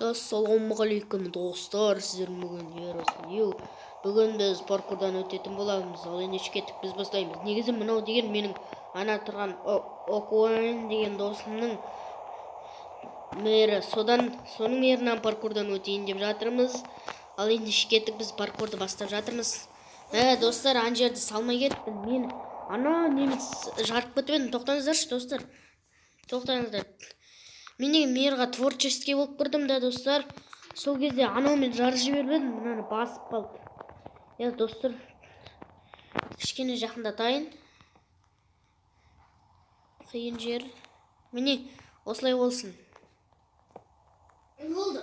Ассалаумағалейкум, достар! Сіздер бүгін Ерасыл. Бүгін біз паркурдан өтетін боламыз. Ал ендеше кеттік, біз бастаймыз. Негізі мынау деген менің ана тұрған Окуэн деген досымның мэрі. Содан соның мэрінен паркурдан өтейін деп жатырмыз. Ал ендеше кеттік, біз паркурды бастап жатырмыз. Достар, ана жерді салмай кеттім. Мен ана немец жарып кетіп едім. Тоқтаңыздаршы, достар. Тоқтаңыздар. Мен деген мэрға творческий болып кірдім да, достар. Сол кезде анаумен жарып жіберіп едім, мынаны басып қалды. Иә, достар, кішкене жақындатайын. Қиын жер. Міне, осылай болсын. Не болды?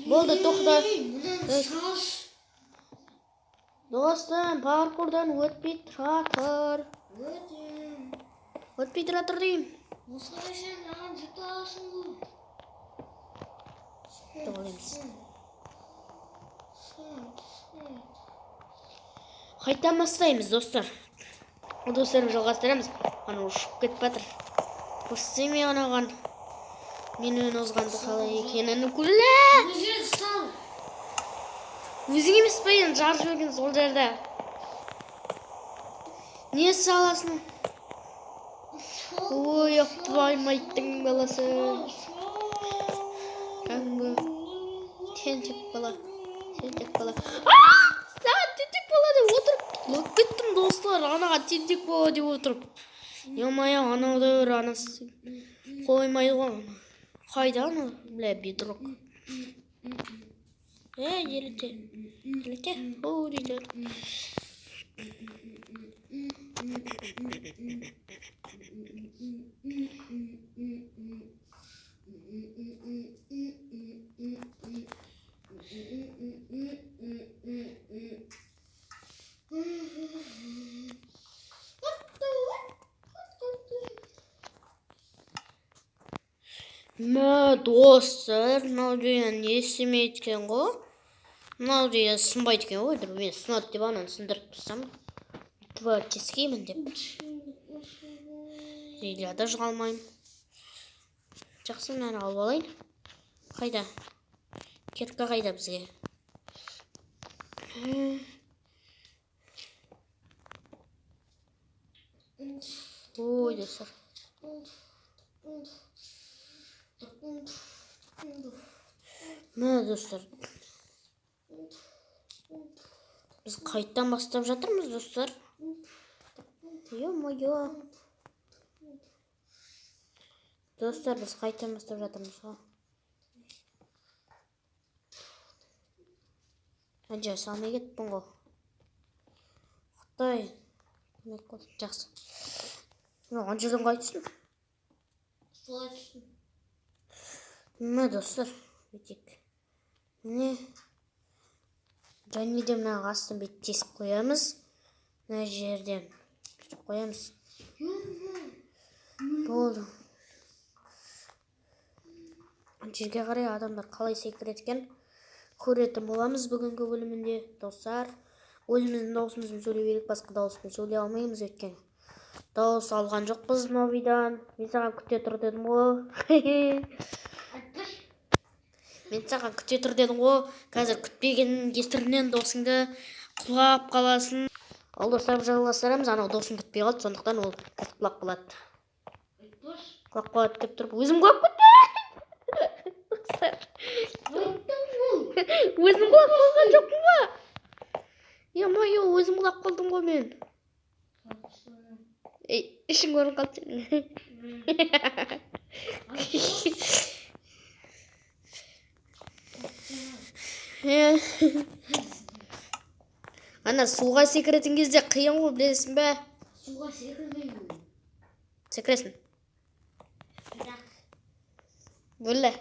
Болды, тоқта. Мынаны салшы. Достым, паркурдан өтпей тұра тұр. Өтем. Өтпей тұра тұр деймін. Осылай сен маған жете аласың ғой. Тоғыз. Қайтадан бастаймыз, достар. Достарым, жалғастырамыз. Анау ұшып кетіп жатыр. Көрсетсем анаған. Менен озғанды қалай екенін күлі. Бұл жерді сал. Өзің емес пе енді жарып жіберген сол жерде? Не саласың? Ой, ақтыбаймайттың баласы. Кәдімгі тентек бала. Тентек бала. Саған тентек бала деп отырып құлап кеттім, достар. Анаға тентек бала деп отырып. Ё-моё, анау да бір анасы қоймайды ғой. Қайда анау? Бля, бедрок. Ей, елете. Елете. О, дейді. Мә, достар, мынау деген не істемейді екен ғой. Мынау деген сынбайды екен ғой. Мен сынады деп ананы сындырып тұрсам, творческиймін деп. Зелья да жыға алмаймын. Жақсы, мынаны алып алайын. Қайда? Кирка қайда бізге? Ой, достар. Мә, достар. Біз қайттан бастап жатырмыз, достар. Ё-моё. Достар, біз қайттан бастап жатырмыз ғой. Ана салмай кеттің ғой. Құдай. Көмек болсын. Жақсы. Ана жерден қалай түстің? Солай түстім. Мә, достар, бүйтейік. Міне. Және де мына астын бүйтіп тесіп қоямыз. Мына жерден бүйтіп қоямыз. Болды. Жерге қарай адамдар қалай секіреді екен көретін боламыз бүгінгі бөлімінде, достар. Өзіміздің дауысымызбен сөйлей берейік, басқа дауыспен сөйлей алмаймыз, өйткені дауыс алған жоқпыз Мовидан. Мен саған күте тұр дедім ғой. Мен саған күте тұр дедім ғой. Қазір күтпеген кесірінен досыңды құлап қаласың. Ал, достар, жалғастырамыз. Анау досым күтпей қалды, сондықтан ол қазір құлап қалады. Құлап қалады деп тұрып, өзім құлап кеттім. Достар. Өзім құлап қалған жоқпын ба? Ё-моё, өзім құлап қалдым ғой мен. Ей, ішің көрініп қалды сенің. Ана суға секіретін кезде қиын ғой, білесің бе? Суға секірмеймін. Секіресің. Бөле.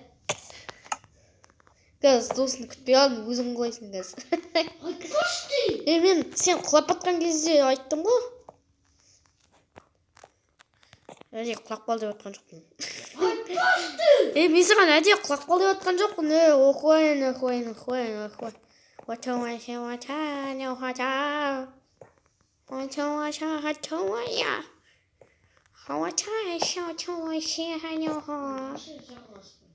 Қазір досыңды күтпей қалдым, өзің құлайсың қазір. Айтпашы. Е, мен сен құлап батқан кезде айттым ғой. Әдейі құлап қал деп жатқан жоқпын. Айтпашы. Е, мен саған әдейі құлап қал деп жатқан жоқпын. Е, оқуайын, оқуайын, оқуайын, оқуайын. Вообще жалғасты.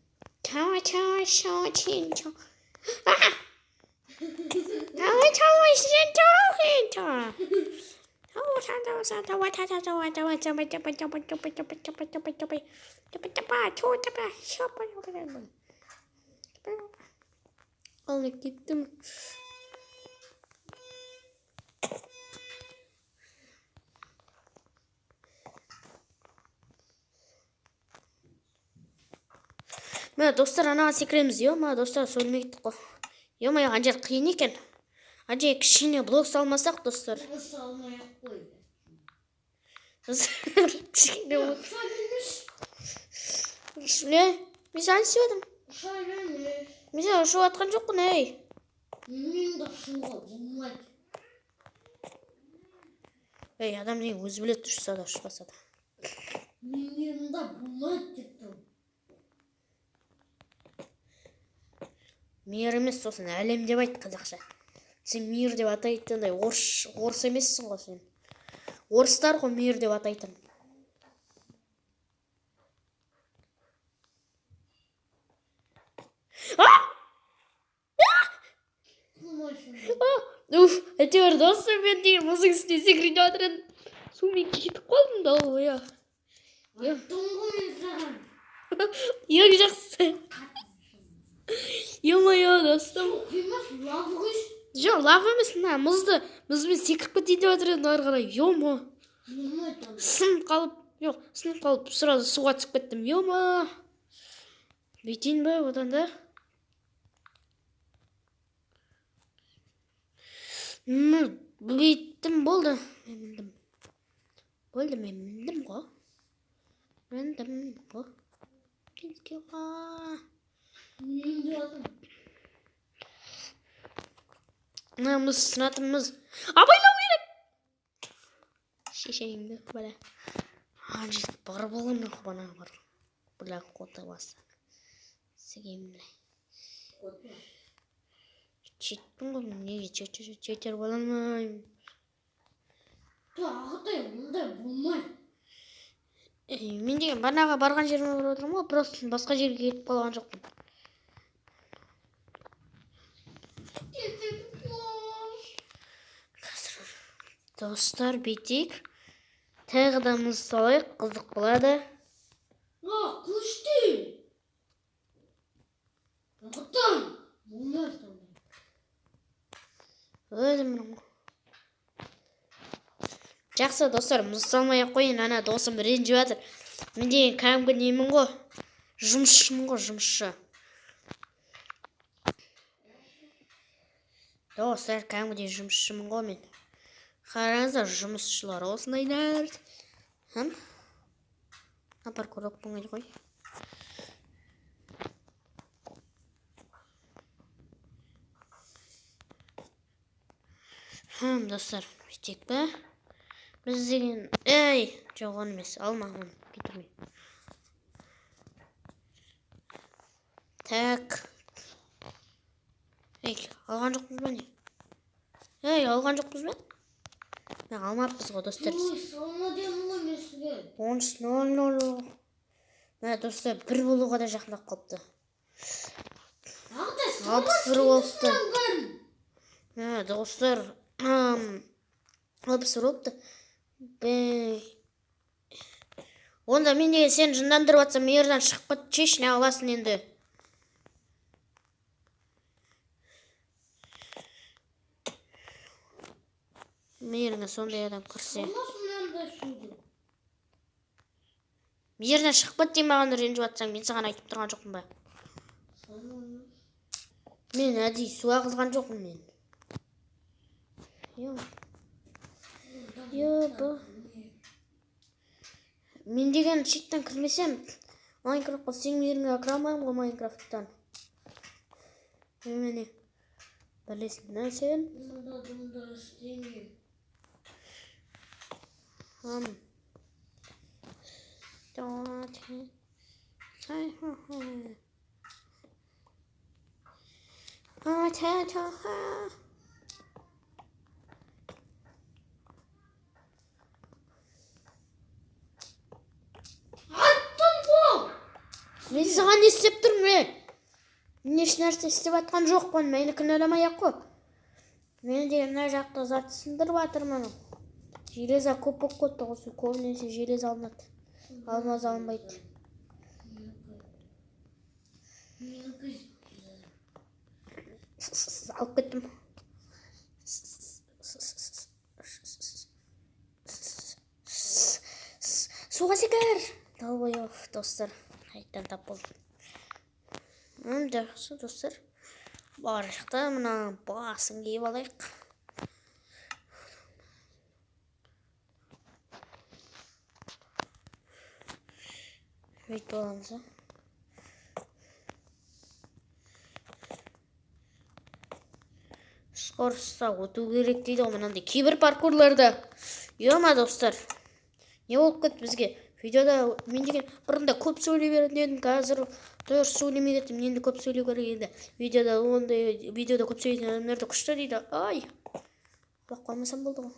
Ал кеттім. Міне, достар, анаған секіреміз. Ё-моё, достар, сөйлемей кеттік қой. Ё-моё, ана жер қиын екен. Ана жерге кішкене блок салмасақ, достар. Салмай ақ қой. Достар, кішкене блок. Ұша бермеш. Не? Мен саған істеп жатырмын. Ұша бермеш. Мен саған ұшып жатқан жоқпын, ей. Мен де ұшуға болмайды. Ей, адам деген өзі біледі, ұшса да, ұшпаса да. Менен де болмайды деп тұрмын. Мир емес, сосын әлем деп айт қазақша. Сен мир деп атайтындай орыс, орыс емессің ғой сен. Орыстар ғой мир деп атайтын. А! Құлмайсың. А! Уф, әйтеуір, достар, мен деген мұздың үстіне секіріп жатыр едім. Сумен кетіп қалдым да ол, иә. Айттым ғой мен саған. Ең жақсы. Ё-моё, достым. Су құймас, лава құйшы. Жоқ, лава емес, мына мұзды, мұзбен секіріп кетейін деп жатыр едім ары қарай. Ё-мо. Болмайды анда. Сынып қалып, жоқ, сынып қалып, сразу суға түсіп кеттім. Ё-мо. Бүйтейін бе одан да? Ну, бүйттім, болды. Мен міндім. Болды, мен міндім ғой. Міндім ғой. Кетке. Мен де жатырмын. Мына мұз сынатын мұз. Абайлау керек. Шешеңді, бля. Ана жерге барып аламын мен, ана бар. Бля, қота басы. Сігеймін, бля. Қотма. Жеттім ғой мен, неге жетер бола алмаймын. Ту, ағатай, ондай болмайды. Ей, мен деген бағанағы барған жеріме барып отырмын ғой, просто басқа жерге кетіп қалған жоқпын. Тезірек бол. Қазір, достар, бүйтейік. Тағы да мұз салайық, қызық болады. А, күшті. Ағатай, болмайды ондай. Өзім білемін ғой. Жақсы, достар, мұз салмай ақ қояйын, ана досым ренжіп жатыр. Мен деген кәдімгі немін ғой. Жұмысшымын ғой, жұмысшы. Достар, кәдімгідей жұмысшымын ғой мен. Қараңыздар, жұмысшылар осындайлар. Хм? Мына паркур оп оңай ғой. Хм, достар, бүйтейік па? Біз деген, ей, жоқ, оны емес, алма оны, кетірме. Так. Ей, алған жоқпыз ба не? Ей, алған жоқпыз ба? Мә, алмаппыз ғой, достар. Ой, салма дедім ғой мен сізге. 13:00. Мә, достар, бір болуға да жақындап қалыпты. Ағатай, 61 болыпты. бәрін. Мә, достар, 61 болыпты. Бе. Онда мен деген сені жындандырып жатсам, мейірдан шығып кет, шеш, не аласың енді. Мейіріңе сондай адам кірсе. Салмасын андай суды. Мейірден шығып кет деймін, маған ренжіп жатсаң, мен саған айтып тұрған жоқпын ба? Салма. Мен әдейі су ағызған жоқпын мен. Ё. Ё, Мен деген читтен кірмесем, Майнкрафтқа сенің жеріңе кіре алмаймын ғой Майнкрафттан. Міне. Білесің да сен? Мұнда дымды істемеймін. Хм. Та, те, та, ха, ха. А, та, та, ха. Мен саған не істеп тұрмын, е? Мен еш нәрсе істеп жатқан жоқпын, мені кінәламай ақ қой. Мен деген мына жақта зат сындырып жатырмын. Железо көп болып кетті ғой, көбінесе железо алынады. Алмаз алынбайды. Алып кеттім. Суға секір. Долбоеб, достар. Қайтадан тап болдым. Жақсы, достар. Бар жақта мына басын киіп алайық. Бүйтіп аламыз, а? Скоростьта өту керек дейді ғой мынандай кейбір паркурларда. Ема, достар. Не болып кетті бізге? Видеода мен деген бұрында көп сөйлей беретін едім, қазір дұрыс сөйлемей кеттім. Енді көп сөйлеу керек енді. Видеода ондай, видеода көп сөйлейтін адамдар да күшті дейді. Ай, құлап қалмасам болды ғой.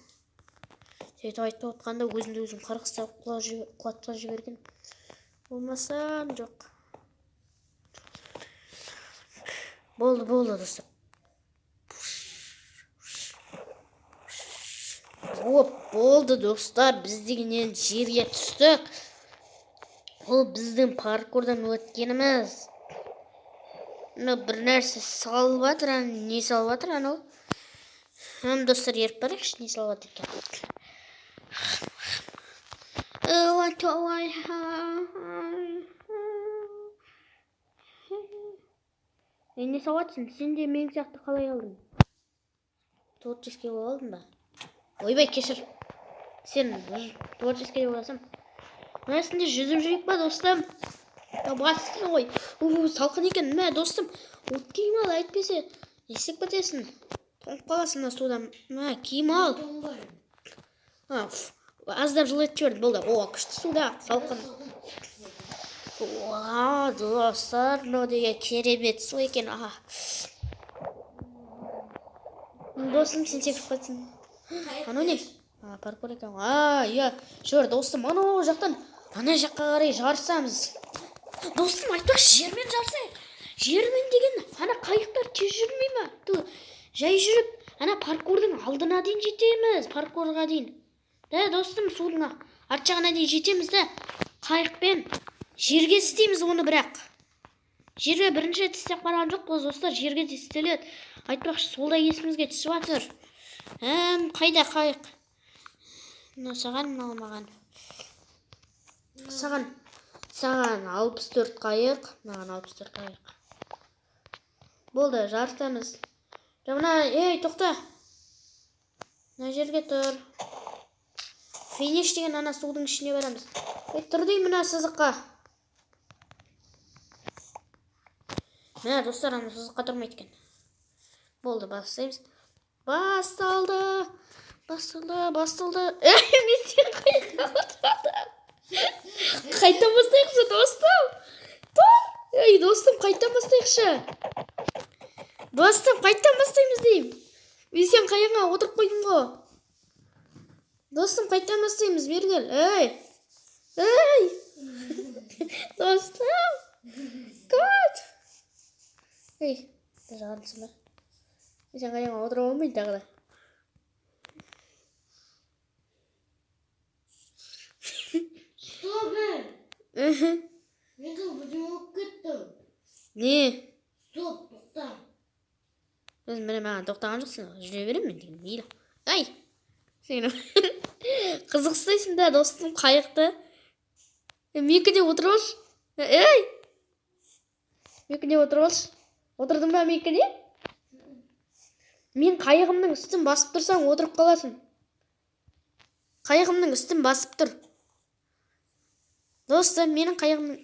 Сөйтіп айтып отқанда өзімді өзім қарғыстап құлатқа жіберген. Болмаса жоқ. Болды, болды, достар. Оп, болды, достар, біз деген енді жерге түстік. Ол біздің паркурдан өткеніміз. Мына бір нәрсе салып жатыр, ана не салып жатыр анау? Достар, еріп барайықшы, не салып жатыр екен. Не салып жатырсың? Сен де мен сияқты қалай алдың? Творческий болып алдың ба? Ойбай, кешір. Сен творческий деп ойласам. Мына үстінде жүзіп жүрейік па, достым? Бассың ғой. У, салқын екен. Мә, достым, от киім ал, әйтпесе не істеп кетесің? Тоңып қаласың мына судан. Мә, киім ал. Аздап жылытып жіберді, болды. О, күшті суда, салқын. Уа, достар, мынау деген керемет су екен. Аха. Достым, сен секіріп кетсің. Анау не? А, паркур екен. А, иә, жүр, достым, анау жақтан ана жаққа қарай жарысамыз. Достым, айтпақшы, жермен жарысайық. Жермен деген ана қайықтар тез жүрмей ма? Ту, жай жүріп, ана паркурдың алдына дейін жетеміз, паркурға дейін. Да, достым, судың арт жағына дейін жетеміз да, қайықпен жерге істейміз оны бірақ. Жерге бірінші рет істеп қараған жоқпыз, достар, жерге де істеледі. Айтпақшы, сол да есімізге түсіп жатыр. Қайда қайық? Мынау саған, мынау маған. Саған, саған 64 қайық, маған 64 қайық. Болды, жарысамыз. Жоқ, мына, ей, тоқта. Мына жерге тұр. Финиш деген ана судың ішіне барамыз. Ей, тұр деймін мына сызыққа. Мә, достар, ана сызыққа тұрмайды екен. Болды, бастаймыз. Басталды. Басталды, басталды. Ей, мен сен қайыққа отырдым. Қайта бастайықшы, достым. Тұр. Ей, достым, қайта бастайықшы. Достым, қайта бастаймыз деймін. Мен сен қайығыңа отырып қойдым ғой. Достым, қайта бастаймыз, бері кел. Ей. Ей. Достым. Кат. Ей, жағарсың ба? Мен сен қайығыңа отырып алмаймын тағы да. Стоп, ей. Мен де бірдеңе болып кеттім. Не? Стоп, тоқта. Өзің міне маған тоқтаған жоқсың, жүре беремін мен деген, мейлі. Ай! Сен қызық ұстайсың да, достым, қайықты. Менікіне отырып алшы. Ей! Менікіне отырып алшы. Отырдың ба менікіне? Мен қайығымның үстін басып тұрсаң, отырып қаласың. Қайығымның үстін басып тұр. Достым, менің қайығымның...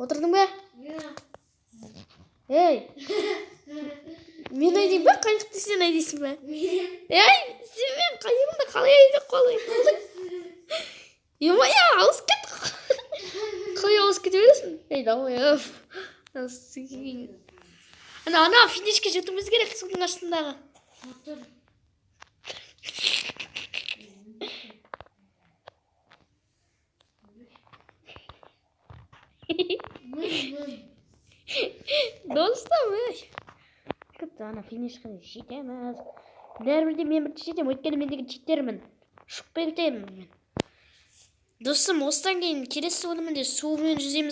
Отырдың ба? Иә. Ей! Мен айдайын ба? Қайықты сен айдайсың ба? Ей, сен мен қайығымды қалай айдап қалай? Е-мая, алыс кет. Қалай алыс кете бересің? Ей, давай, Ана, ана, финишке жетуіміз керек судың астындағы. Отыр. Мін, мін. Достым, ей. Күтті, ана финишқа жетеміз. Бәрібір де мен бірінші жетемін, өйткені мен деген читермін. Ұшып кетемін мен. Достым, осыдан кейін келесі бөлімінде сумен жүземіз.